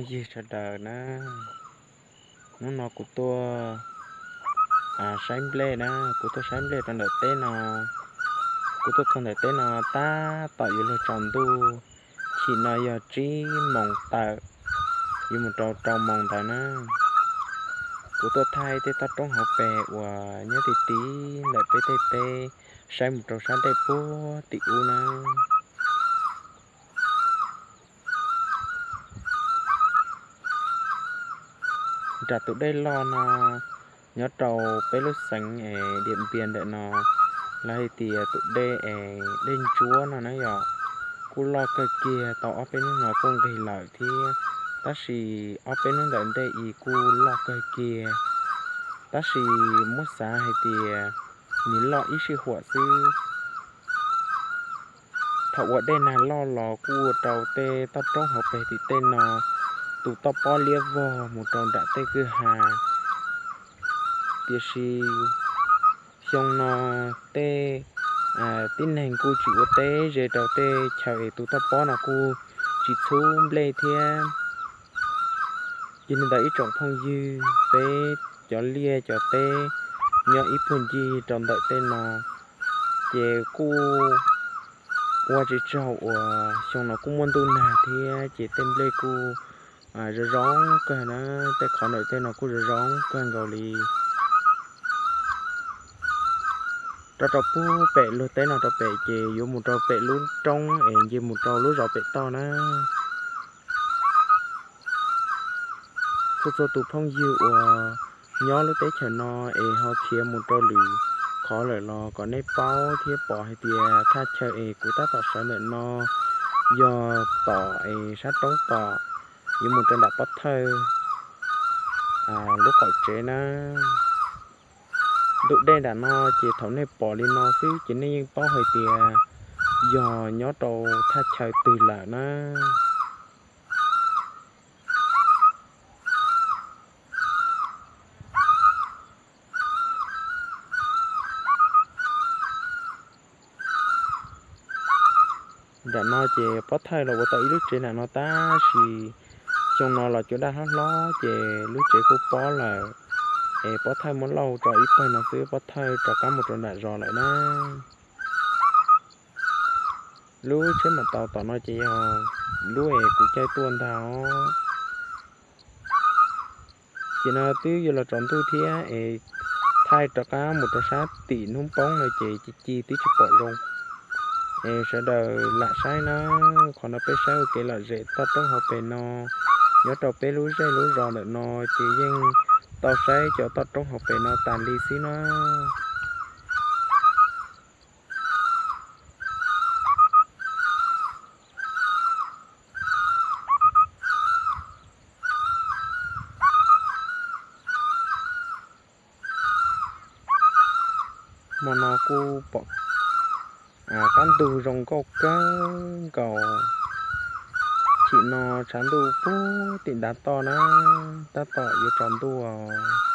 Ywg sawv daws na, hnub no kuv tuaj saib nplej na, kuv tuaj saib nplej rau ntawm teb no. Kuv tuaj txog ntawm teb no tab tom yuav luag tsaus ntuj, chim no yog tsib moos tawm, yuav mus rau rau moos ntawd na. Kuv tuaj thaij tej toj roob hauv pes uas nyob ti ti ntawm peb tej teb saib mus rau sab dej puag tim ub na. Nram tus dej loj no nyob rau peb lub xeev es Diam Npias ntawm no, lawv hais tias tus dej es dej ntsuab no na yom, kuj loj kawg kiag, tau ob peb hnub no kuj nqig lawm thiab, tab sis ob peb hnub ntawm ntej es kuj loj kawg kiag, tab sis muab xav hais tias nws loj ib sij huam xwb. Thaum uas dej nag loj los kuj ua rau tej toj roob hauv pes tim tej no tus toj pob liab vog mus rau nram tej kwj ha. Tiam sis xyoo no tej tib neeg kuj tsis ua teb ze rau tej chaw es tus toj pob no kuj tsis txhub nplej thiab. Ces li ntawd ib tsoom phooj ywg, peb cov liaj cov teb nyob ib puag ncig rau ntawm tej no, ces kuj ua tsis tsaug uas xyoo no kuj muaj ntuj nag thiab ces tej nplej kuj zoo zoo kawg na, tej qhov ntawm tej no kuj zoo zoo kawg nkaus li. Rau rau puag pem luag teb no rau pem ces yuav mus rau pem lub roob es nce mus rau lub zos pem toj na. Txhua txhua tus phooj ywg uas nyob lub teb chaws no es ho khiav mus rau lwm qhov lawm los kom nej paub thiab pom hais tias thaj chaw es kuv tab tom sawv ntawm no yog tom es sab roob tom, yuav mus rau nram Pob Thawj lub qaum tsev na. Ntu dej nram no ces thaum nej pom li no xwb ces nej yeej paub hais tias yog nyob rau thaj chaw twg lawm na. Nram no ces Pob Thawj los ua tau ib lub tsev nram no tab sis xyoo no los cua daj hlob hlob ces lub tsev kuj pob lawm. Es Pob Thawj muab lauj rau ib pawg no xwb, Pob Thawj rov qab mus rau nram zos lawm na. Lub tsheb mam tau tom no ces yog lub es kuv caij tuaj ntag os. Ces no twb yuav los tsaus ntuj thiab es thaij rov qab mus rau sab tim hnub poob no ces ci ci twb tsis pom zoo. Es sawv daws lam saib na, qhov no peb saib ua kev lom zem toj roob hauv pes no, nyob rau peb lub zej lub zos ntawm no ces yeej tau saib cov toj roob hauv pes no tas li xwb na. Hmo no kuj pom qab ntug zoo nkauj kawg nkaus. Chim no tshav ntuj puag tim ntav toj na, tab tom yuav tsaus ntuj os.